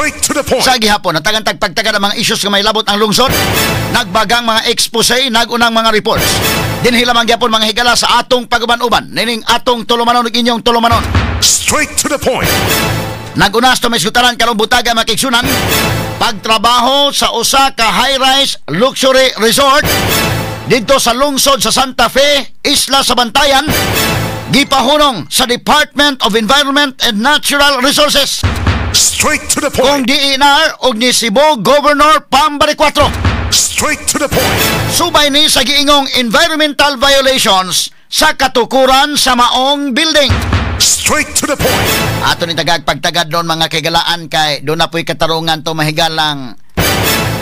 Straight to the point. Sa gihapon, natagan tagpagtagad ang mga issues nga may labot ang lungsod, nagbagang mga expose, nagunang mga reports. Dinhi lamang gyapon, mga higala, sa atong paguban-uban, nining atong tulumanon ug inyong tulumanon. Straight to the point. Nagunas to may sutaran karong butaga, mga kaigsunan, pagtrabaho sa usa ka high-rise luxury resort didto sa lungsod sa Santa Fe, Isla sa Bantayan, gipahunong sa Department of Environment and Natural Resources Straight to the kung point. DENR og ni Cebu Governor Pam Baricuatro. Straight to the point. Subay ni sa giingong environmental violations sa katukuran sa maong building. Straight to the point. Ato ni tagag pagtagad doon, mga kaigalaan, kay doon na po'y katarungan to mahigalang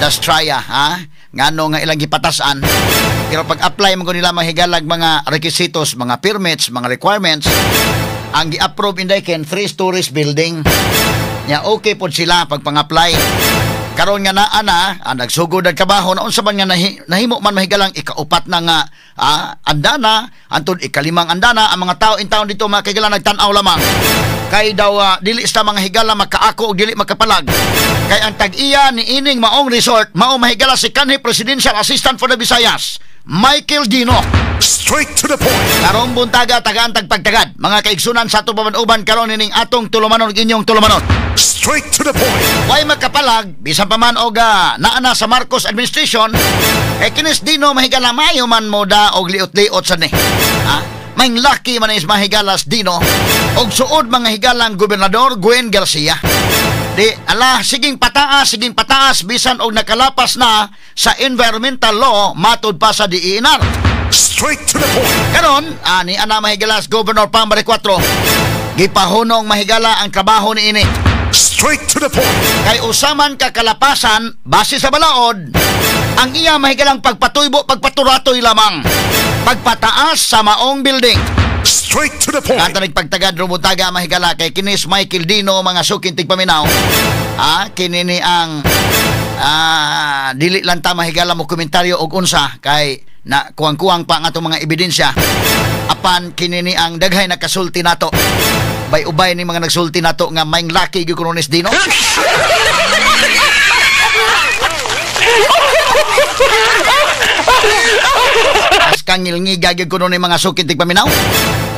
Dastraya, ha? Ngano nga ilang gipatasan. Pero pag-apply mo ko nila mahigalag mga requisitos, mga permits, mga requirements, ang gi-approve inday ken 3 stories building. Nya okay pod sila pag pang-apply. Karon nga naa na, ang nagsugod ang trabaho na unsa man nga nahimo man mahigalang ikaupat na nga andana, antud ikalimang andana, ang mga tao in town dito, mga kahigalan, nagtan-aw lamang. Kay daw dili sa mga higala makaako og dili makapalag. Kay ang tag-iya ni ining maong resort mao mahigala si kanhi Presidential Assistant for the Visayas, Michael Dino. Straight to the point. Karong buntaga, tagaan tagpagtagad, mga kaigsunan, sa ato uban karon ining atong tulumanon ug inyong tulumanon. Straight to the point. Way makapalag bisan pa man og naa na sa Marcos administration eh kinis Dino mahigala mayo man mo da og liot-liot sa ni. Ha? May lucky man is mahigalas Dino og suod mga higalang Gobernador Gwen Garcia. Di ala sige pataas bisan og nakalapas na sa environmental law matud pa sa DENR. Straight to the point. Karon, ani ana mahigalas Governor Pam Baricuatro. Gipahunong mahigala ang trabaho ni ini. Straight to the point. Kay usaman ka kalapasan base sa balaod, ang iya mahigalang pagpatuybo, pagpaturatoy lamang. Pagpataas sa maong building. Straight to the point. Kanta nagpagtagad rumutaga mahigala kay kinis Michael Dino, mga suking tigpaminaw. Kini ni ang dili lang ta mahigala mo komentaryo og unsa kay na kuwang-kuwang pa ang atong mga ebidensya. Apan kini ni ang daghay nakasulti nato. Bay-ubay ni mga nagsulti nato nga maing laki gyud kuno ni Dino. As kangilngiga gyud kuno ni mga suking tigpaminaw.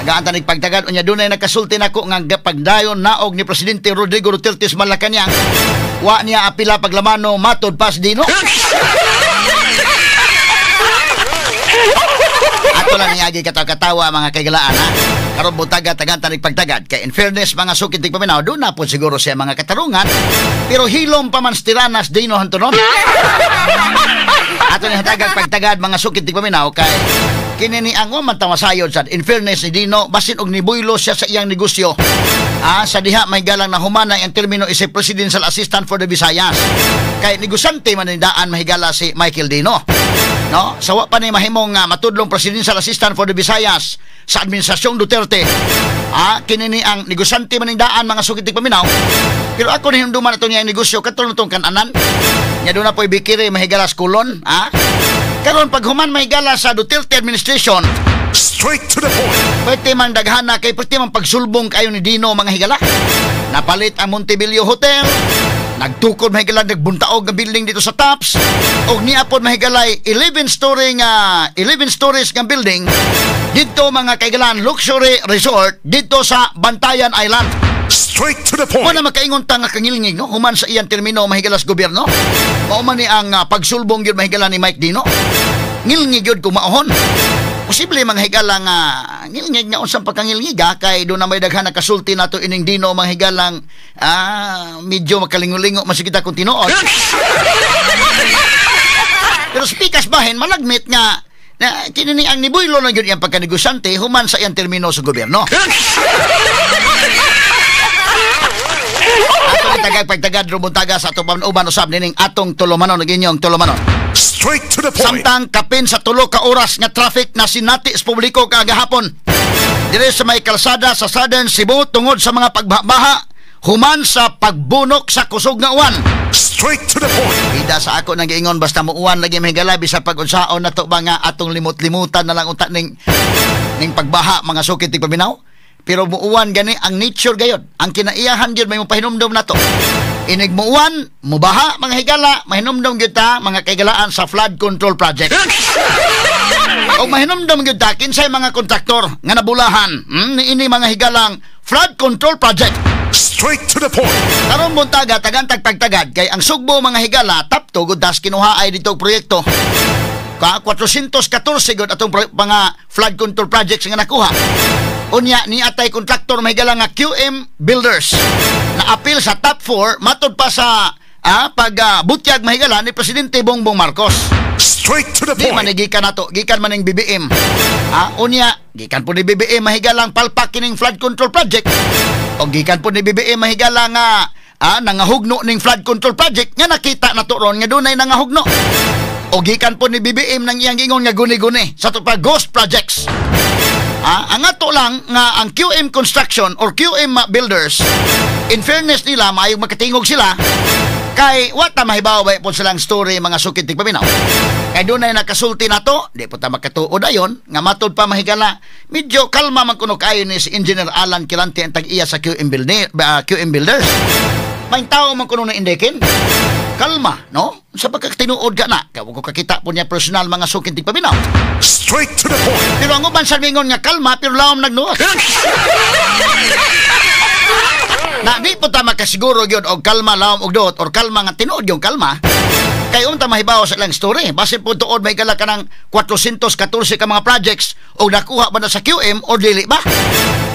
Tagaan ta nagpagtagad unya dunay nakasulti nako nga pagdayon naog ni Presidente Rodrigo Duterte sa Malacañang. Wa niya apila paglamano matod pas Dino. Ato lang niagi katawa-katawa, mga kaigalaan, ha. Karon buntaga tagan tanig pagtagad kay in fairness, mga sukit tigpaminaw, doon na po siguro siya mga katarungan pero hilom pa man tiranas Dino hantunon. Ato ni hatagag pagtagad, mga sukit tigpaminaw, kay kini ni ang man tamasayod sad in fairness ni Dino basin og nibuylo siya sa iyang negosyo. Sa diha may galang na humana ang termino is a Presidential Assistant for the Visayas. Kay negosyante man ni daan mahigala si Michael Dino. No? Sawa pa ni mahimong matudlong Presidential Assistant for the Visayas sa Administrasyong Duterte. Kini ni ang negosyante man ni daan, mga sukit paminaw. Pero ako ni hinumduman ato niya ang negosyo katulong tong kananan. Nya doon na po'y bikiri mahigala sa kulon, ha? Karon pag human mahigala sa Duterte administration, Straight to the point. Pwede man daghana kay pwede man pagsulbong kayo ni Dino mga higala. Napalit ang Montebello Hotel, nagtukod mahigala nagbuntaog nga building dito sa Tops, og niapod mahigalay 11 nga 11 stories nga building dito, mga kaigalan, luxury resort dito sa Bantayan Island. Straight to the point. Wala makaingon ta nga kangilngig no human sa iyang termino mahigalas gobyerno. Mao man ni ang pagsulbong gyud mahigala ni Mike Dino. Ngilngig gyud kung maohon. Posible mga higala nga ngilngig nga unsang pagkangilngig kay doon na may daghan nakasulti nato ining Dino mga higalang medyo makalingo-lingo man kita kung tinuod. Pero speakers bahin malagmit nga na kini ni ang nibuylo na gyud iyang pagkanegosyante human sa iyang termino sa gobyerno. Ato ni tagag pagtagad rumuntaga sa atong uban usab nining atong tulumanon ug inyong tulumanon. Straight to the point. Samtang kapin sa 3 ka oras nga traffic na sinati sa publiko kagahapon dire sa may kalsada sa Southern Cebu tungod sa mga pagbaha human sa pagbunok sa kusog nga uwan. Straight to the point. Ida sa ako nang giingon basta muuwan lagi mahigala bisa pag unsaon na to ba nga atong limot-limutan na lang unta ning pagbaha mga sukit tigpaminaw. Pero muuwan gani ang nature gayod. Ang kinaiyahan gyud may mopahinumdom nato. Inig muuwan, mubaha, mga higala, mahinumdum gyud ta, mga kahigalaan, sa flood control project. O mahinumdum gyud ta kinsay mga kontraktor nga nabulahan niini, mga higalang flood control project. Straight to the point. Karong buntaga, tagantag pagtagad kay ang Sugbo, mga higala, top 2 gud tas kinuha ay dito proyekto. Ka 414 gud atong mga flood control projects nga nakuha. Unya ni atay kontraktor, mahigala, nga QM Builders na apil sa top 4 matod pa sa pag butyag, mahigala, ni Presidente Bongbong Marcos. Straight to the Di man point. ni gikan nato, gikan man ning BBM. Unya, gikan po ni BBM, mahigalang, palpak kining flood control project. O gikan po ni BBM, mahigala, nga nangahugno ning flood control project nga nakita na to ron nga dunay nangahugno. O gikan po ni BBM nang iyang gingon nga guni-guni sa to pa ghost projects. Ang ato lang nga ang QM Construction or QM Builders, in fairness nila, maayong makatingog sila, kay wa ta mahibaw ba po silang story, mga sukit tigpaminaw. Kay dunay nakasulti na to, di po ta makatuod ayon, nga matod pa, mahigala, medyo kalma man kuno kayo ni si Engineer Alan Quirante, ang tag-iya sa QM, Builder, QM Builders. May tao man kuno na indekin. Kalma, no? Sa pagkatinuod ka na, kaya ko kakita po niya personal, mga sukit tigpaminaw. Straight to the point. Pero ang uban sa mingon nga kalma, pero lawom nagnuot. Na di po ta makasiguro gyud og kalma lawom og duot or kalma nga tinuod yung kalma. Kay unta mahibaw sa ilang story. Basin po tuod may gala ka ng 414 ka mga projects o nakuha ba na sa QM o dili ba?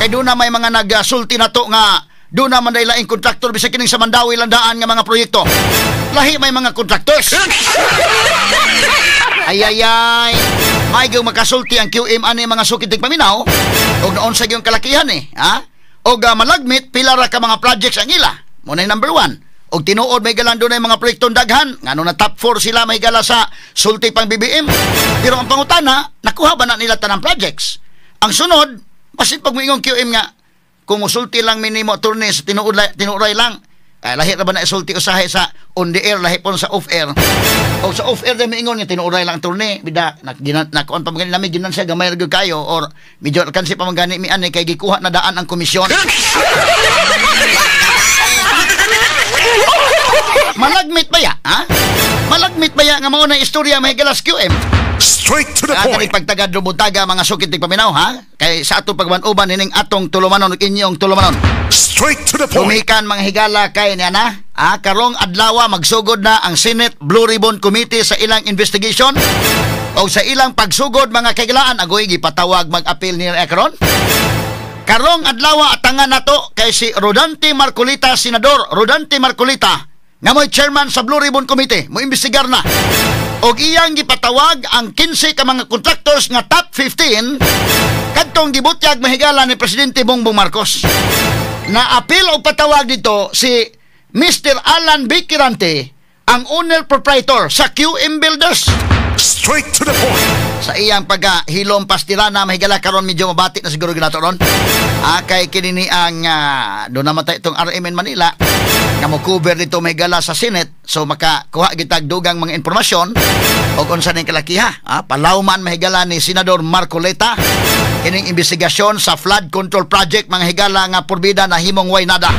Kay doon na may mga nagsulti na to nga doon na man laing kontraktor bisag kining sa Mandawi landaan nga mga proyekto. Lahi may mga contractors. Ay ay ay. May gyud makasulti ang QM ani, mga sukit paminaw, og naon sa gyud kalakihan eh, ha? Og malagmit pila ra ka mga projects ang ila. Mo na number 1. Og tinuod may galan doon ay mga proyektong daghan ngano na top 4 sila, may gala, sa sulti pang BBM. Pero ang pangutana, nakuha ba na nila tanang projects? Ang sunod, basin pag moingon QM nga kung musulti lang minimo, attorney, sa tinuod tinuoray lang ay lahi ra ba na isulti usahay sa on the air, lahi po sa off air. O sa off air din miingon nga tinuoray lang, attorney, bida na nakuan pa man gani nami ginan siya gamay ra gyud kayo or medyo alkansi pa man gani mi ani kay gikuha na daan ang komisyon. Malagmit ba ya? Ha? Malagmit ba ya nga mao na istorya, may galas, QM? Straight to the Ang point. Pagtagad buntaga, mga sukit paminaw, ha? Kay sa atong pagban-uban nining atong tulumanon ug inyong tulumanon. Straight to the point. Lumikan, mga higala, kay niya na, karong adlaw magsugod na ang Senate Blue Ribbon Committee sa ilang investigation. O sa ilang pagsugod, mga kagilaan, agoy gipatawag mag-appeal ni karon. Karong adlaw atangan nato kay si Rodante Marcoleta, Senador Rodante Marcoleta, nga mo'y chairman sa Blue Ribbon Committee, mo imbestigar na. Og iyang gipatawag ang 15 ka mga contractors nga top 15 kadtong gibutyag, mahigala, ni Presidente Bongbong Marcos. Na apil og patawag dito si Mr. Alan B. Quirante, ang owner proprietor sa QM Builders. Straight to the point. Sa iyang pagkahilom pastirana, mahigala, karon medyo mabati na siguro ginato ron. Kay kini ni ang doon naman tayo itong RMN Manila nga mo cover dito, mahigala, sa Senate, so makakuha gitag dugang mga impormasyon og unsa ning kalakiha. Palawman, mahigala, ni Senador Marcoleta kining investigasyon sa flood control project, mga higala, nga porbida na himong way nada.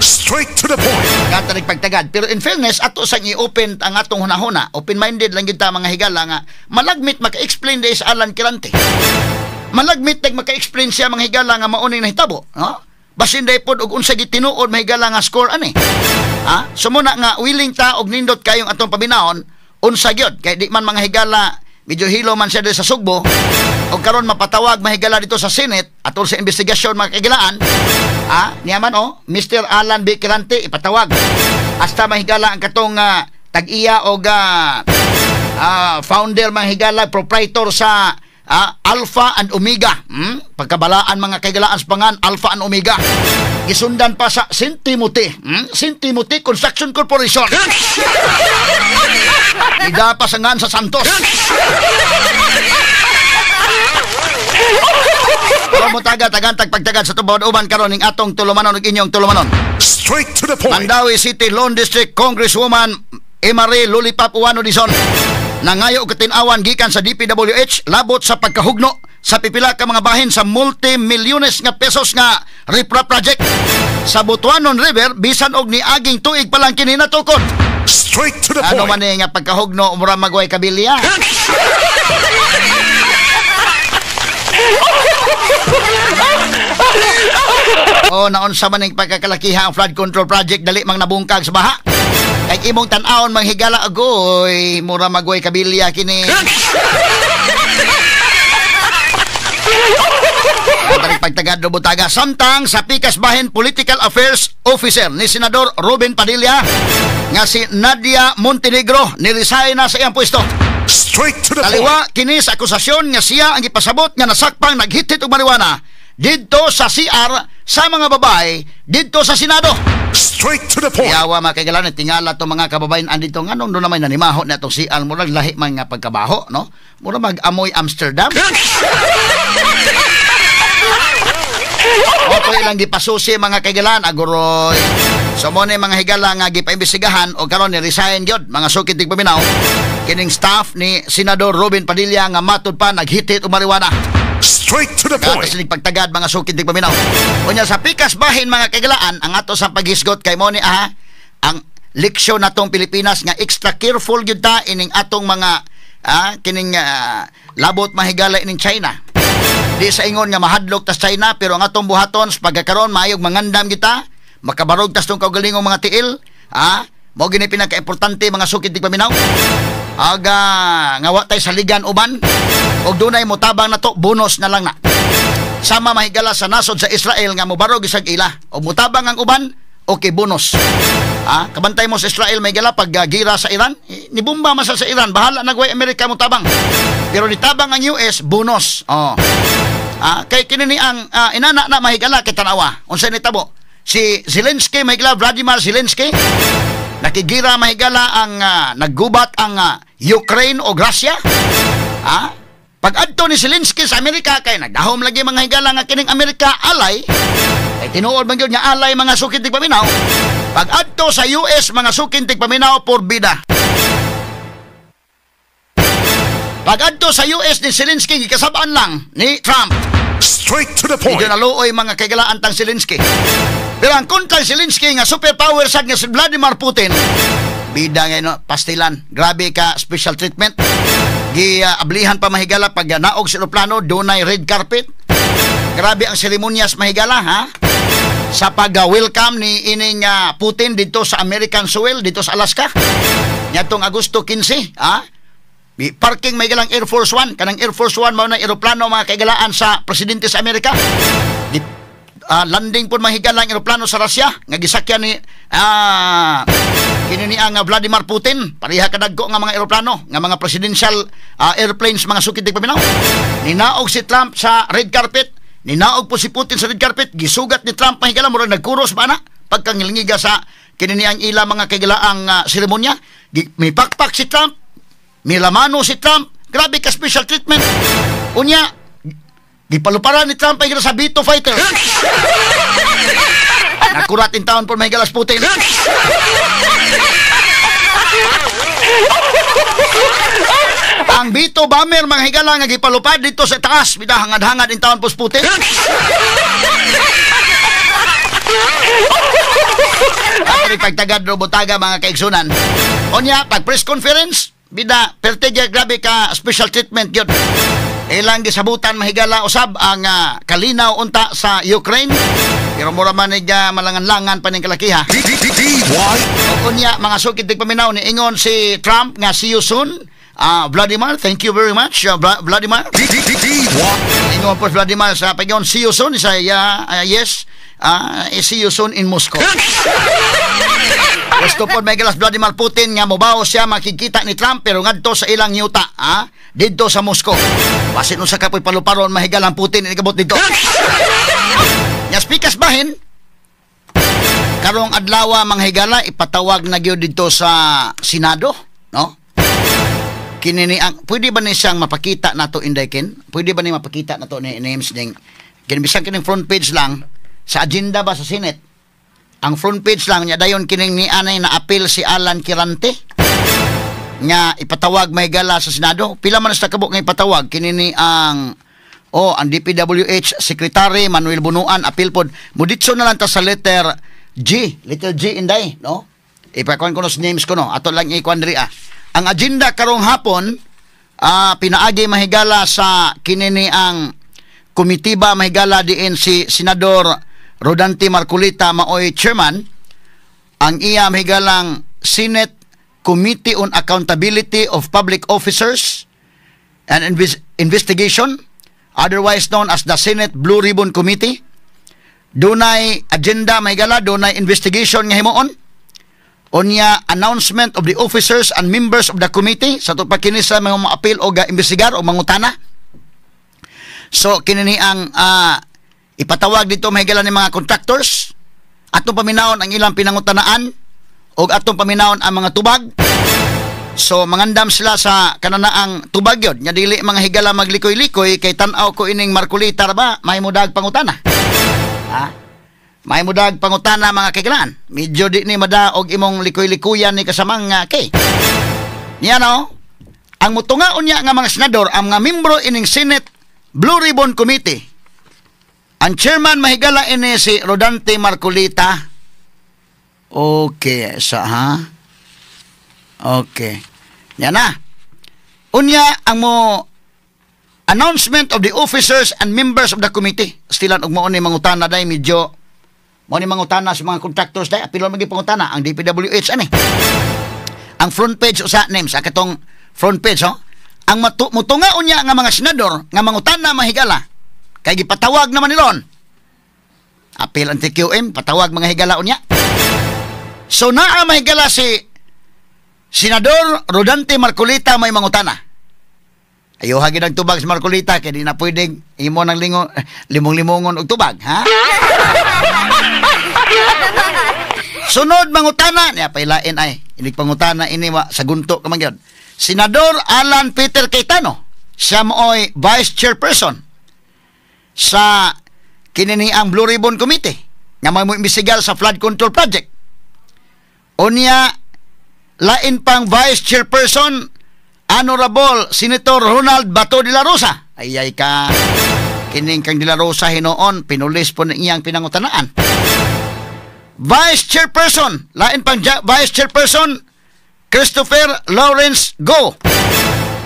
Straight to the point. Katarik pagtagad. Pero in fairness, ato sang i-open ang atong hunahuna. Open-minded lang gyud ta, mga higala, nga malagmit maka-explain di sa Alan Quirante. Malagmit nag maka-explain siya, mga higala, nga mauning nahitabo, no? Basin day pod og unsa gitinuod, mahigala, nga score ani. Ha? So muna nga willing ta og nindot kayong atong paminahon unsa gyud kay di man, mga higala, medyo hilo man siya diri sa Sugbo og karon mapatawag, mahigala, dito sa Senate atol sa investigasyon, mga kagilaan. Niya man oh, Mr. Alan B. Quirante ipatawag. Hasta, mahigala, ang katong tag-iya og founder, mga higala, proprietor sa Alpha and Omega. Pagkabalaan, mga kaigalaan, sa pangan Alpha and Omega. Gisundan pa sa St. Timothy. St. Timothy Construction Corporation. Ida pa sa ngan sa Santos. Pero mo taga tagantag pagtagad sa tubod uban karon ning atong tulumanon ug inyong tulumanon. Straight to the point. Mandaue City Lone District Congresswoman Emare Lolipap Uwano Dizon nangayo og katin-awan gikan sa DPWH labot sa pagkahugno sa pipila ka mga bahin sa multi-milyones nga pesos nga RIPRA project. Sa Butuanon River, bisan og niaging tuig pa lang kini natukod. Straight to the Ano man point. Ni nga pagkahugno, mura magway kabilya. O naunsa man ning pagkakalakiha ang flood control project, dali mang nabungkag sa baha. Kay imong tan-awon manghigala, agoy, mura magway kabilya kini. Ang pagtagad do butaga samtang sa Pikas Bahin Political Affairs Officer ni Senador Robin Padilla nga si Nadia Montenegro ni-resign na sa iyang pwesto. Straight to the point. Taliwa kini sa akusasyon nga siya ang gipasabot nga nasakpang naghithit og marijuana didto sa CR sa mga babae didto sa Senado. Straight to the point. Yawa mga kaigalan, tingala to mga kababayan andito nganong doon naman nanimaho na itong CR, murag lahi man nga pagkabaho, no? Murag mag-amoy Amsterdam. Oto ilang gipasusi mga kaigalan, aguroy. So mo ni mga higala nga gipaimbestigahan o karon ni resign gyud mga sukit tig paminaw kining staff ni Senador Robin Padilla nga matud pa naghitit og marijuana. Straight to the point. Katas pagtagad mga sukit tig paminaw. Unya sa pikas bahin mga kaigalaan ang ato sa paghisgot kay mo ni aha ang leksyon natong Pilipinas nga extra careful gyud ta ining atong mga kining labot mahigala ining China. Di sa ingon nga mahadlok tas China pero ang atong buhaton sa pagkakaron maayog mangandam kita, makabarog tas tong kaugalingong mga tiil, mao gini pinakaimportante mga sukit tig paminaw. Aga nga wa tay saligan uban og dunay motabang nato bonus na lang na. Sama mahigala sa nasod sa Israel nga mobarog isag ila og motabang ang uban, okay bonus. Kabantay mo sa Israel mahigala pag gira sa Iran, nibomba man sa Iran, bahala na gway Amerika motabang. Pero nitabang ang US, bonus. Oh. Kay kini ni ang inana na mahigala kay tanawa. Unsa nitabo? Si Zelensky mahigala, Vladimir Zelensky nakigira mahigala ang naggubat ang Ukraine o Russia. Pag adto ni Zelensky sa Amerika kay nagdahom lagi mga higala nga kining Amerika alay. Kay tinuod man gyud nga alay mga sukit tig paminaw. Pag adto sa US mga sukin tig paminaw por bida. Pag adto sa US ni Zelensky gikasab-an lang ni Trump. Straight to the point. Medyo naluoy mga kaigalaan tang Zelensky. Pero ang kontra Zelensky nga superpower sad nga si Vladimir Putin, bida ngayon pastilan, grabe ka special treatment. Giablihan pa mahigala pag naog sa eroplano, dunay red carpet. Grabe ang seremonyas mahigala ha. Sa pag-welcome ni ining Putin dito sa American soil dito sa Alaska. Niadtong Agosto 15, ha? Parking may galang Air Force One, kanang Air Force One mao na eroplano mga kaigalaan sa presidente sa Amerika. Landing pud mahigala ang eroplano sa Russia nga gisakyan ni kini niya nga Vladimir Putin, pareha kadagko nga mga eroplano, nga mga presidential airplanes mga sukit tig paminaw. Ninaog si Trump sa red carpet, ninaog po si Putin sa red carpet, gisugat ni Trump mahigala murag nagkuros ba na pagkangilngiga sa kini niyang ila mga kaigalaang seremonya. Mipakpak si Trump, milamano si Trump, grabe ka special treatment. Unya, gipaluparan ni Trump ay sa B-2 fighter. Nakurat in town po may galas Putin. Ang B-2 bomber mga higala nga gipalupad dito sa taas, bida hangad-hangad in town po Putin. Ang pagtagad robotага mga kaigsunan. Unya, pag press conference, bida, pertegya grabe ka special treatment yun. Ilang gisabutan mahigala usab ang kalinaw unta sa Ukraine. Pero mura man malangan-langan pa ning kalakiha. O unya mga sukit tig paminaw ni ingon si Trump nga see you soon. Vladimir, thank you very much. Vladimir. Ingon po Vladimir sa pag-ingon see you soon. Sa yes, see you soon in Moscow. Gusto po may galas Vladimir Putin nga mobaw siya makikita ni Trump pero ngadto sa ilang yuta, didto sa Moscow. Basin unsa ka po'y paluparon mahigalang Putin inikabot didto. Nya speakers bahin karong adlaw mga higala ipatawag na gyud didto sa Senado, no? Kini ni ang pwede ba ni siyang mapakita nato Inday Ken? Pwede ba ni mapakita nato ni names ning kini bisan kining front page lang sa agenda ba sa Senate? Ang front page lang niya dayon kining ni anay na appeal si Alan Quirante nga ipatawag may gala sa Senado. Pila man sa kabuk nga ipatawag kini ni ang Oh, ang DPWH Secretary Manuel Bunuan apil pod. Muditso na lang ta sa letter G, little G inday, no? Ipakuan ko no names ko no. Ato lang ikuan diri ah. Ang agenda karong hapon pinaagi mahigala sa kinini ang komitiba mahigala diin si Senador Rodante Marcoleta maoy chairman, ang iya mahigalang Senate Committee on Accountability of Public Officers and Investigation, otherwise known as the Senate Blue Ribbon Committee. Dunay agenda mahigala, dunay investigation nga himuon. Unya, announcement of the officers and members of the committee sa pa kini sa mga maapil o ga-imbestigar o mangutana. So kini ni ang ipatawag dito mahigala ni mga contractors, atong paminawon ang ilang pinangutanaan o atong paminawon ang mga tubag. So mangandam sila sa kananaang tubag yun nga dili mga higala maglikoy-likoy kay tan-aw ko ining Marcoleta ba mahimudag pangutana. Ha? Mahimudag pangutana mga kaigalaan. Medyo di ni madaog imong likoy-likuyan ni kasamang kay. Niya no? Ang mutunga unya nga mga senador, ang mga membro ining Senate Blue Ribbon Committee. Ang chairman mahigala ini si Rodante Marcoleta. Okay, sa ha? Okay. Yan na. Unya ang mo announcement of the officers and members of the committee. Stilan og mao ni mangutana day medyo mao ni mangutana sa mga contractors day apilon magi pangutana ang DPWH ani. Ang front page usa names sa katong front page oh. Ang mutunga unya nga mga senador nga mangutana mahigala kay gipatawag naman nilon. Apil ang TQM patawag mga higala unya. So naa mahigala si Senador Rodante Marcoleta may mangutana. Ayuha gid ang tubag si Marcoleta kay di na pwedeng imo nang lingon limong-limongon og tubag, ha? Sunod mangutana niya pailain ay inig pangutana ini wa sa gunto ka man gyud. Senador Alan Peter Cayetano, siya mooy vice chairperson sa kini ang Blue Ribbon Committee nga mo imbestigar sa flood control project. Unya lain pang vice chairperson Honorable Senator Ronald Bato de la Rosa. Ay ay ka kining kang de la Rosa hinuon pinulis po ni iyang pinangutanaan. Vice chairperson, lain pang vice chairperson Christopher Lawrence Go.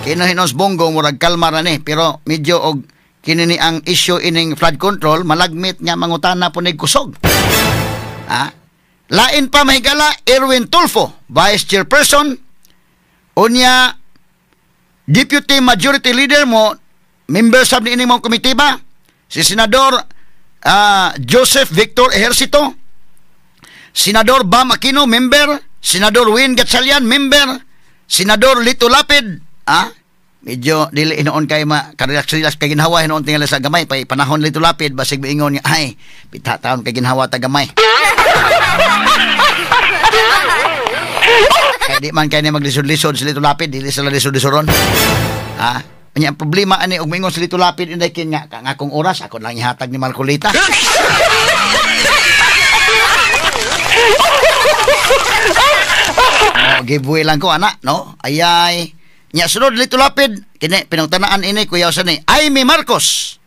Kino hinos Bongo murag kalma ra ni pero medyo og kini ni ang issue ining flood control malagmit nga mangutana po ni kusog. Ha? Lain pa mahigala Erwin Tulfo, vice chairperson. Unya Deputy Majority Leader mo, member sab ni ining mong komite ba? Si Senador Joseph Victor Ejercito, Senador Bam Aquino, member, Senador Win Gatchalian, member, Senador Lito Lapid, ah, medyo dili hinuon kay ma karelax-relax kay ginhawa hinuon tingali sa gamay pay panahon Lito Lapid basig miingon nga ay pita taon kay ginhawa ta gamay. Kaya di man kay ni maglisod-lisod si Lito Lapid, dili sila lisod-lisoron. Ha? Anya ang problema ani og mingon si Lito Lapid inday kin nga kang akong oras ako lang ihatag ni Marcoleta. No, giveaway lang ko ana, no? Ayay. Nya sunod Lito Lapid, kini pinangtanaan ini kuyaw sa ni Amy Marcos.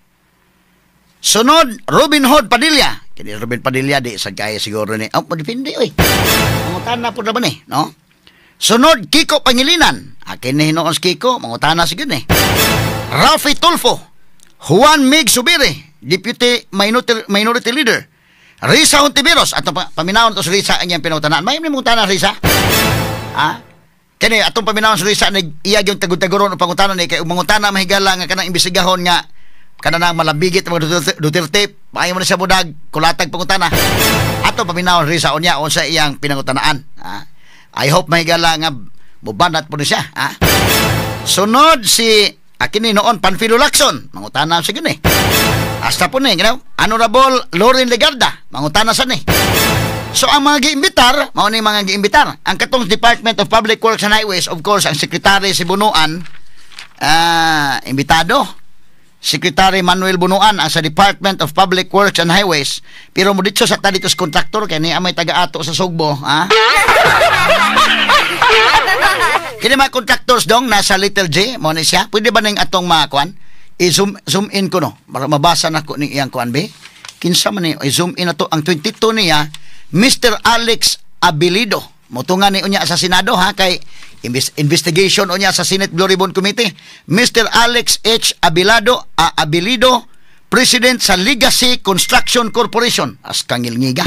Sunod Robin Hood Padilla. Kini Robin Padilla di sa kaya siguro ni. Oh, depende oy. Mangutana po naman eh, no? Sunod Kiko Pangilinan. Akin ni hinuon si Kiko, mangutana siguro eh. Rafi Tulfo, Juan Mig Subiri, Deputy Minority Leader. Risa Hontiveros, atong paminawon to si Risa ang iyang pinautanaan. May mangutana Risa? Ha? Kini atong paminawon si Risa nag iya gyud tagud-taguron o pangutana ni kay mangutana mahigala nga kanang imbestigahon nga kanang malabigit mga Duterte, maayo mo na siya budag kulatag pangutana. Atong paminawon Risa unya unsa iyang pinangutanaan. Ha? I hope mahigala nga mubanat po ni siya. Ha? Sunod si akini noon Panfilo Lacson, mangutana sa gini. Hasta po ni, Honorable Loren Legarda, mangutana sa ni. So ang mga giimbitar, mao ni mga giimbitar, ang katong Department of Public Works and Highways, of course, ang sekretary si Bunuan, imbitado. Secretary Manuel Bunuan ang sa Department of Public Works and Highways. Pero mo dito sa ta dito sa kontraktor kay niya may taga-ato sa Sugbo, ha? Kini mga contractors dong nasa Little J, mo ni siya. Pwede ba ning atong makuan? I-zoom zoom in ko, no, para mabasa nako ni iyang kuan be. Kinsa man ni? I-zoom in na to ang 22 niya, Mr. Alex Abilido. Motunga ni unya sa Senado ha, kay investigation unya sa Senate Blue Ribbon Committee. Mr. Alex H. Abilido, President sa Legacy Construction Corporation. As kangilngiga.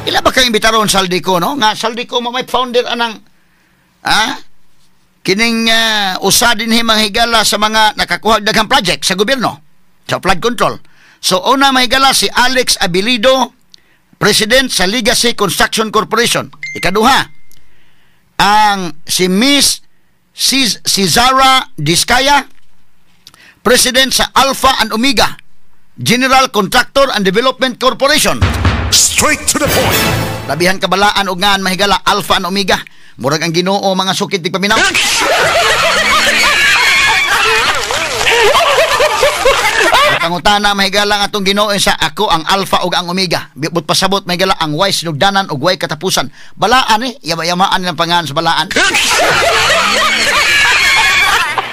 Ila ba kang imbitaron Zaldy Co, no? Nga Zaldy Co mo may founder anang kining usa din mga higala sa mga nakakuha daghang project sa gobyerno sa flood control. So una, mga higala, si Alex Abilido, President sa Legacy Construction Corporation. Ikaduha, ang si Miss Cesara Discaya, President sa Alpha and Omega General Contractor and Development Corporation. Straight to the point. Labihan kabalaan og ngan, mahigala, Alpha and Omega. Murag ang Ginoo, mga sukit tigpaminaw. Pangutana, mahigala, ang atong Ginoo sa "Ako ang Alpha ug ang Omega." But pasabot, mahigala, ang way sinugdanan ug way katapusan. Balaan eh, yama-yamaan ng pangan sa balaan.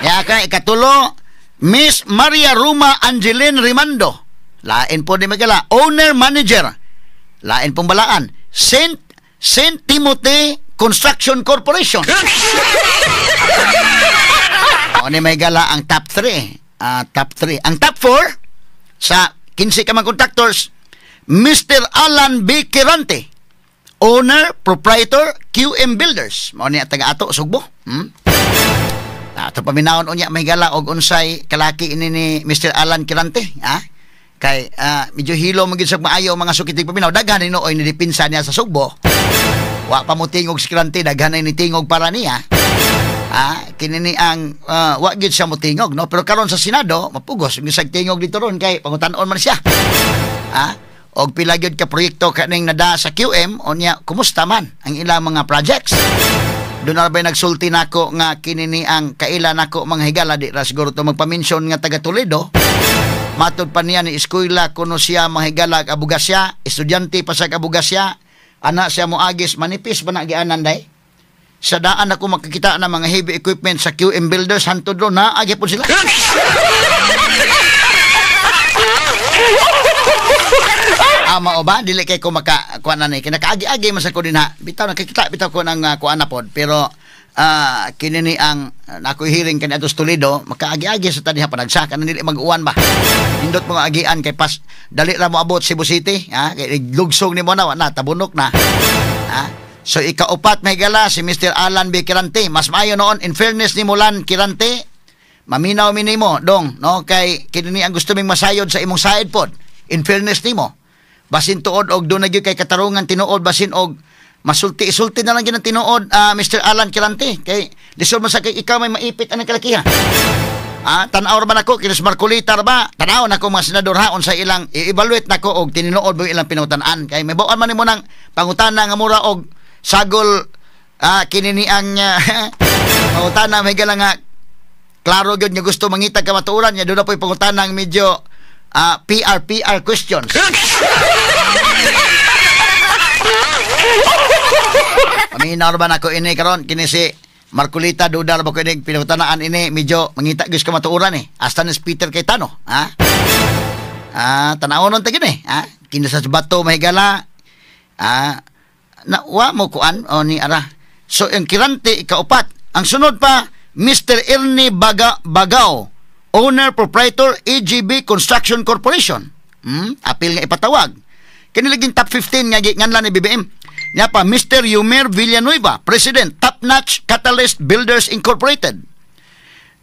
Ya ka ikatulo, Miss Maria Ruma Angeline Rimando. Lain po ni mahigala, owner manager. Lain pong balaan, Saint Timothy Construction Corporation. O ni mahigala ang top 3. Top 3. Ang top 4 sa 15 ka mga contractors, Mr. Alan B. Quirante, owner, proprietor, QM Builders. Mao ni taga ato Sugbo. Ato paminawon unya, mahigala, og unsay kalaki ini ni Mr. Alan Quirante, ha? Kay medyo hilo man gyud sa maayo, mga sukitig paminaw, daghan ni nooy ni dipinsa niya sa Sugbo. Wa pa mo tingog si Quirante, daghan na ni tingog para niya. Kini ni ang wa gyud siya motingog, no, pero karon sa Senado mapugos yung isang tingog dito ron kay pangutan-on man siya. Og pila gyud ka proyekto kaning nada sa QM unya, kumusta man ang ilang mga projects? Doon na ba nagsulti nako nga kini ni ang kaila nako, mga higala, di ra siguro to magpa-mention nga taga Toledo. Matod pa niya ni eskwela kuno siya, mga higala, abugasya, estudyante pa sa abugasya ana siya moagis manipis ba na gianan day. Sa daan ako makikita ng mga heavy equipment sa QM Builders hantod ro naagi po sila. Ama o ba dili kay ko maka kuan na ni kinakaagi-agi man sa ko dinha, bitaw nakikita bitaw ko ng kuan na pod, pero kini ni ang nakoy hearing kani atos Toledo makaagi-agi sa taniha panagsa kanan dili mag-uwan ba. Nindot mga agian kay pas dali ra mo abot Cebu City, ha, kay lugsong nimo na wa na tabunok na. Ha? So ikaupat, mahigala, si Mr. Alan B. Quirante. Mas maayo noon, in fairness ni Mulan Quirante, maminaw minimo dong, no, kay kini ang gusto ming masayod sa imong side pod. In fairness nimo. Basin tuod og doon na gyud kay katarungan tinuod, basin og masulti isulti na lang gyud ang tinuod, Mr. Alan Quirante, kay lisod man sa kay ikaw may maipit anang kalakihan. Tan-aw ra ba nako kinis Marcolita ra ba? Tan-aw nako mga senador ha unsa ilang i-evaluate nako og tinuod ba ilang pinutan-an, kay may bawaan man nimo nang pangutana nga mura og sagol kini ni ang pangutana, may gala nga klaro gyud nga gusto mangita kamatuoran niya, doon na po'y pangutana ang medyo PR PR questions. Paminaw ba nako ini karon kini si Marcolita, duda ra ba ko ini pinutanaan ini medyo mangita gyud kamatuoran eh. Hasta ni Peter Cayetano, ha? Tan-awon ta gyud eh, ha? Kini sa bato, mahigala, na wa mo kuan o ni ara. So ang Quirante ikaupat. Ang sunod pa, Mr. Ernie Bagao, owner proprietor AGB Construction Corporation. Apil nga ipatawag. Kini laging top 15 nga giinganlan ni BBM. Nya pa Mr. Yumer Villanueva, President Top Notch Catalyst Builders Incorporated.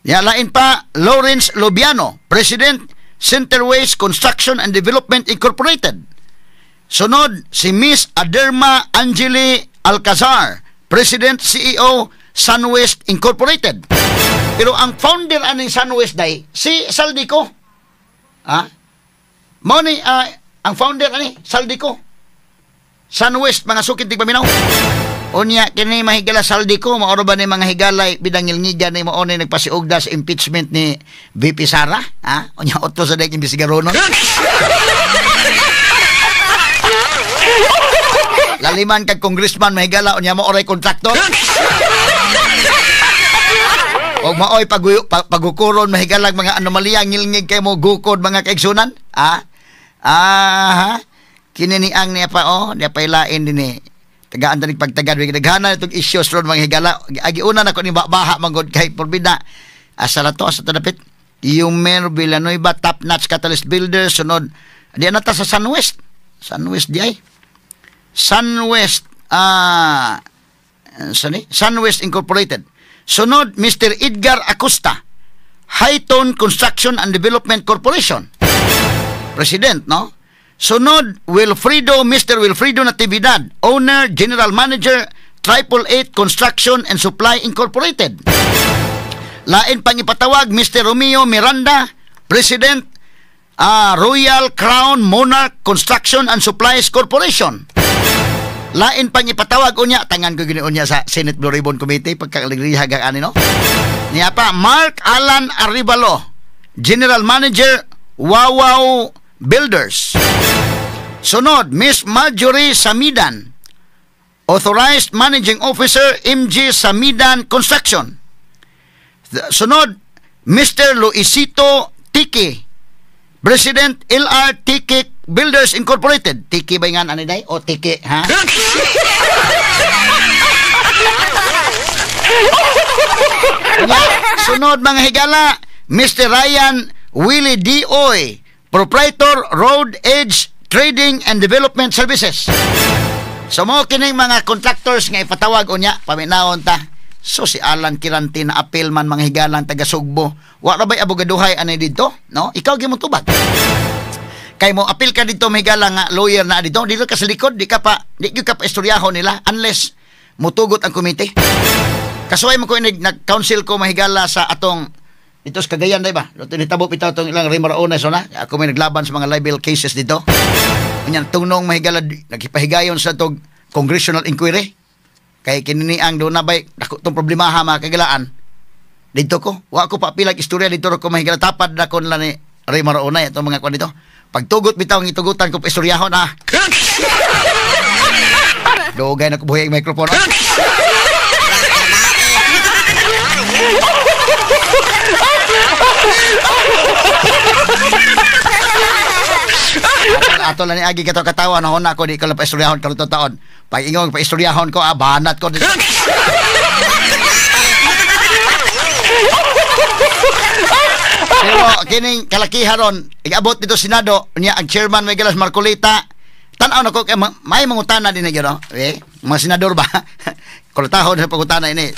Nya lain pa Lawrence Lobiano, President Centerways Construction and Development Incorporated. Sunod si Miss Aderma Angeli Alcazar, President CEO SunWest Incorporated. Pero ang founder aning SunWest day si Zaldy Co. Mao ni ang founder ani Zaldy Co. SunWest, mga sukit tigpaminaw. Unya kini mahigala Zaldy Co, mao ra ba ni mga higalay bidangilngigan ni mao ni nagpasiugda sa impeachment ni VP Sara, ha? Unya otro sa dek imbestigaronon. Laliman kag congressman, mahigala, unya mo oray kontraktor. Og maoy pagukuron mahigalag mga anomalya ngilngig kay mo gukod mga kaigsunan. Ah. Aha. Kini ni ang niya pa oh, niya pa ilain dinhi. Tagaan tanig pagtagad daghana itong issues ron mga higala. Agiuna na ko ni baha manggod kay porbida. Asa na to, asa to dapit? Yumer Villanueva, Top Notch Catalyst Builder, sunod di na ta sa Sunwest. Sunwest di ay. Sunwest Sunwest Incorporated. Sunod Mr. Edgar Acosta, Highton Construction and Development Corporation. President, no? Sunod Wilfredo, Mr. Wilfredo Natividad, owner, general manager, 888 Construction and Supply Incorporated. Lain pang ipatawag Mr. Romeo Miranda, President, Royal Crown Monarch Construction and Supplies Corporation. Lain pang ipatawag unya, tangan ko gini unya sa Senate Blue Ribbon Committee pagkakaligriha gang ani no. Niya pa Mark Alan Arevalo, General Manager, Wawaw Builders. Sunod Miss Marjorie Samidan, Authorized Managing Officer, MG Samidan Construction. Sunod Mr. Luisito Tiki, President, LR Tiki Builders Incorporated. Tiki ba nga ani day? O Tiki, ha? Sunod mga higala, Mr. Ryan Willie D. Oy, Proprietor, Road Edge Trading and Development Services. So mo kining mga contractors nga ipatawag unya, paminawon ta. So si Alan Quirante na apel man mga higalang taga Sugbo. Wa ra bay abogaduhay ani didto, no? Ikaw gyud mo tubag. Kay mo apil ka dito mahigala nga lawyer na dito, dito ka sa likod, di ka pa istoryahon nila unless mutugot ang komite. Kasuway mo ko inig nag-council ko mahigala sa atong dito sa Cagayan, di ba? Dito nitabo pitaw itong ilang Rimaraones, na? Ako may naglaban sa mga libel cases dito. Ganyan, tunong mahigala, naghipahigayon sa itong congressional inquiry. Kay kininiang doon na ba'y, dako itong problemaha mga kagalaan. Dito ko, wa ko pa pilag istorya dito ko mahigala, tapad na ko nila ni Rimaraonay, itong mga kwan dito. Pagtugot bitaw ang itugutan ko pa istoryahon, ah. Dugay na ko buhi ang microphone. Ato lang ni Agi kato katawa na huna ko di ko lang pa istoryahon karon taon. Pag ingong pa istoryahon ko, ah, banat ko. Pero kining kalakiha ron, igabot dito Senado, niya ang chairman may galas Marcolita. Tan-aw na ko kay may mangutana din na no? Eh, mga senador ba? Kulatahon sa pangutana ini.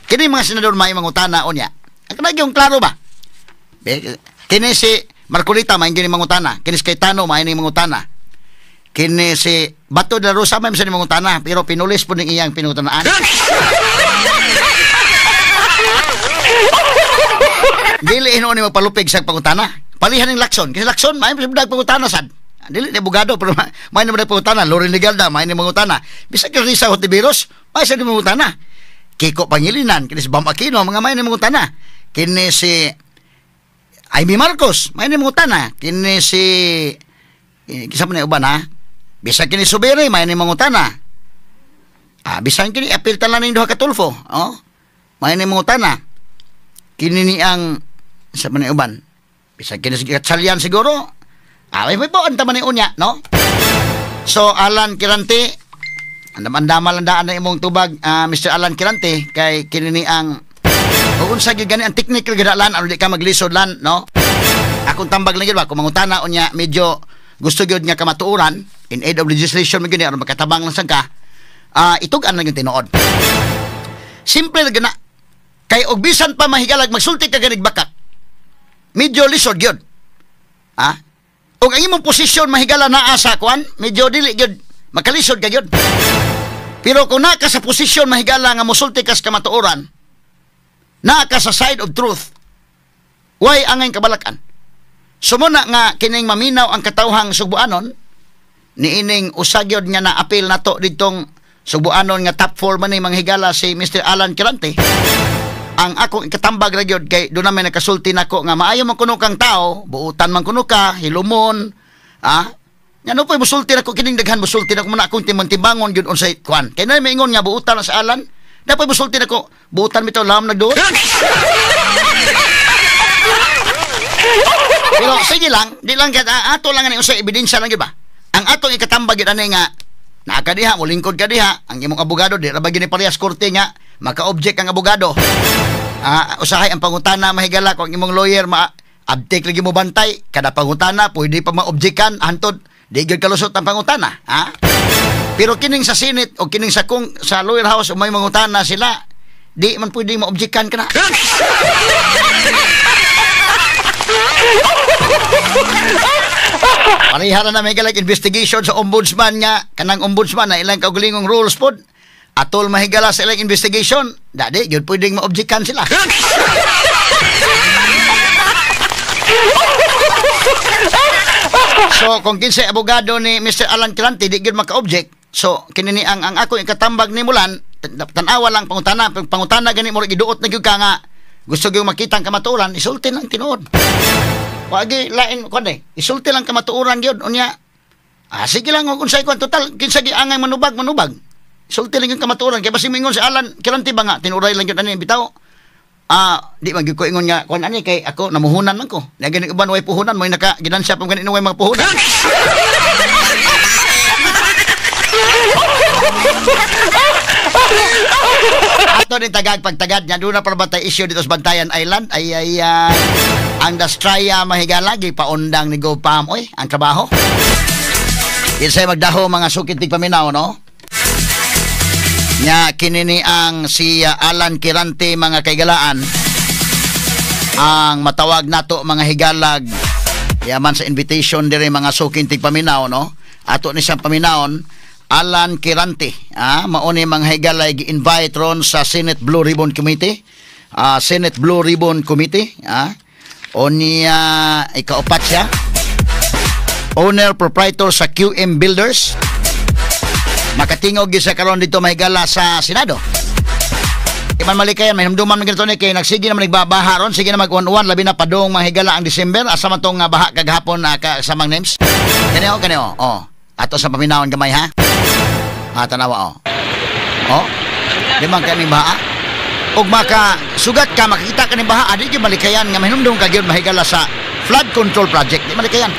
Kini mga senador may mangutana unya. Ang kanang klaro ba? Eh, kini si Marcolita may gini mangutana, kini si Cayetano may ni mangutana. Kini si Bato de la Rosa may ni mangutana, pero pinulis po ning iyang pinutanaan. Dili hinuon ni magpalupig sa pangutana. Palihan ng Lacson. Kasi Lacson, may mga pangutana sad. Dili ni abogado, pero may naman pangutana. Loren Legarda, may ni mangutana. Bisag kay Risa Hontiveros, may sa ni mangutana. Kiko Pangilinan, kini si Bam Aquino, mga may ni mangutana. Kini si Amy Marcos, may ni mangutana. Kini si kisa man ni uban ha. Bisag kini Subiri, may ni mangutana. Ah, bisan kini apil talan ning duha ka Tulfo, oh. May ni mangutana. Kini ni ang sa man uban. Bisag kini si Gatchalian siguro. Ah, may buon ta man unya, no? So Alan Quirante, andam-andama lang daan na imong tubag, Mr. Alan Quirante, kay kini ni ang unsa gyud gani ang technical gadalan aron di ka maglisod lan, no? Akong tambag lang gyud ba kung mangutana unya medyo gusto gyud nga kamatuoran in aid of legislation man gyud aron makatabang lang sang ka. Itug-an lang yung tinuod. Simple lang na. Kay og bisan pa mahigalag magsulti ka ganig bakak. Medyo lisod gyud. Ha? Og ang imong posisyon mahigala naa sa kuan, medyo dili gyud makalisod ka gyud. Pero kung naa ka sa posisyon mahigala nga mosulti ka sa kamatuoran, naa ka sa side of truth, way angay kabalakan. Sumuna nga kining maminaw ang katawhang Sugbuanon niining usa gyud nga naapil nato didtong Sugbuanon nga top 4 man ni manghigala si Mr. Alan Quirante. Ang akong ikatambag ra gyud kay doon namin nakasulti nako nga maayo man kuno kang tao, buutan man kuno ka, hilumon, ah. Ngano pa musulti nako kining daghan musulti nako muna akong timang-timbangon gyud unsay kuan. Kay nay maingon nga buutan sa Alan, dapat musulti nako, buutan bitaw lam nagduot. Pero sige lang, di lang kaya ato lang ani usa ebidensya lang gyud ba. Ang atong ikatambag gyud ani nga naa ka diha, molingkod ka diha, ang imong abogado di ra ba gini parehas korte nga maka-object ang abogado. Usahay ang pangutana mahigala kung imong lawyer ma abtik lagi mo bantay kada pangutana pwede pa ma-objectan hantod di gyud kalusot ang pangutana, ha? Pero kining sa Senate o kining sa kung sa lower house o may mangutana sila, di man pwede ma-objectan kana. Parehara na may galag investigation sa ombudsman nga kanang ombudsman na ilang kaugalingong rules pod atol mahigala sa ilang investigation, dadi gyud pwedeng ma-objectan sila. So kung kinsay abogado ni Mr. Alan Quirante di gyud maka-object. So kini ni ang ako ikatambag ni Mulan, tan-awa lang pangutana, pangutana gani mo giduot na gyud ka nga gusto gyud makita ang kamatuoran, isulti lang tinuod. Wagi lain kuan eh, isulti lang kamatuoran gyud unya. Sige lang og unsay kuan total kinsa gi angay manubag manubag. Isulti lang gyud kamatuoran kay basi mingon si Alan Quirante ba nga tinuray lang gyud ani bitaw. Di man gyud ko ingon nga kuan ani kay ako namuhunan man ko. Nya gani uban way puhunan moy naka ginansya pa gani way mga puhunan. Ato din tagag pagtagad nya doon na para batay issue dito sa Bantayan Island ay ang Dastraya mahigala gipaundang ni GoPam oy ang trabaho. Kinsay magdaho mga sukit tig paminaw no. Nya kini ni ang si Alan Quirante mga kaigalaan ang matawag nato mga higalag yaman sa invitation dire mga suking tigpaminaw no. Ato ni siyang paminawon Alan Quirante, mao ni mga higalay gi-invite ron sa Senate Blue Ribbon Committee. Senate Blue Ribbon Committee, unya ikaupat siya. Owner proprietor sa QM Builders. Makatingog gyud sa karon dito mahigala sa Senado. Iman malikayan, may hinumduman man ganito ni kay nagsige naman nagbabaha ron, sige na mag-uwan-uwan, labi na padung mahigala ang December. Asa man tong baha kagahapon ka sa mang names? Kani o, kani o. Oh. Ato sa paminawon gamay ha. Tanawa o. Oh. Di man kani baha. Og maka sugat ka makita ka ning baha, di gyud malikayan nga mahinumdum ka gyud mahigala sa flood control project. Di malikayan.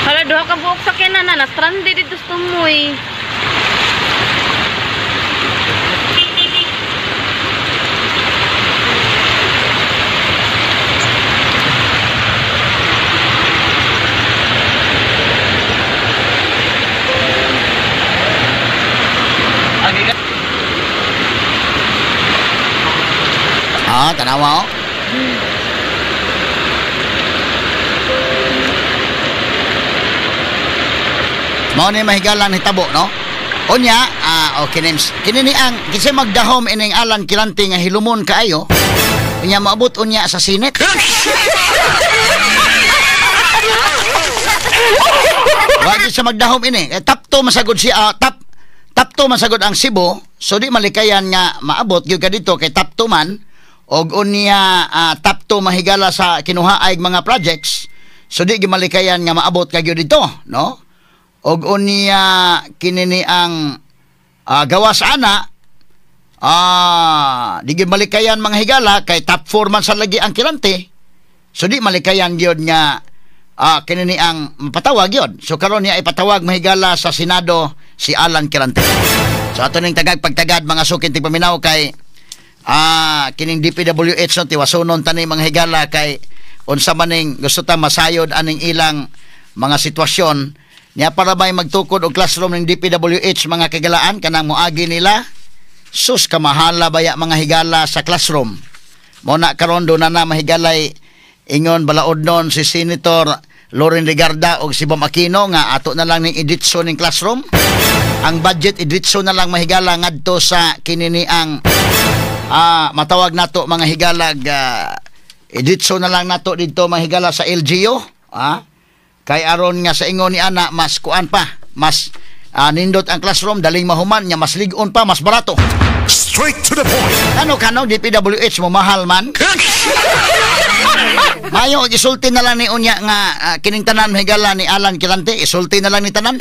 Hala, duha ka buok sakyanan na na-stranded dito sa tumoy. Tanawa oh. Mao ni mahigalan hitabo no. Unya, okay names. Kini ni ang kinsa magdahom ining Alan Quirante nga hilumon kaayo. Unya maabot unya sa Senate. Wagi sa magdahom ini. Tapto masagod siya, tapto masagod ang Cebu, so di malikayan nga maabot gyud ka dito kay tapto man og unya tapto mahigala sa kinuhaay mga projects, so di gyud malikayan nga maabot ka gyud dito no. Og unya kini ni ang gawas ana di gyud malikayan mga higala kay top 4 man sa lagi ang Quirante, so di malikayan gyud nga kini ni ang mapatawag gyud. So karon niya ipatawag mahigala sa Senado si Alan Quirante. So ato ning tagag pagtagad mga sukin tigpaminaw kay kining DPWH no tiwasunon tani mga higala kay unsa man ning gusto ta masayod aning ilang mga sitwasyon niya para bay magtukod og classroom ning DPWH mga kagalaan kanang moagi nila sus kamahala baya mga higala sa classroom. Mo na karon do na mahigalay ingon balaod non si Senator Loren Legarda og si Bam Aquino nga ato na lang ning iditso ning classroom. Ang budget iditso na lang mahigala ngadto sa kini ni ang matawag nato mga higalag iditso na lang nato didto mga higala sa LGU kay aron nga sa ingon ni ana mas kuan pa mas nindot ang classroom daling mahuman nya mas lig-on pa mas barato. Straight to the point. Ano kano DPWH mo mahal man? Mayo isulti na lang ni unya nga kining tanan, mahigala, ni Alan Quirante, isulti na lang ni tanan.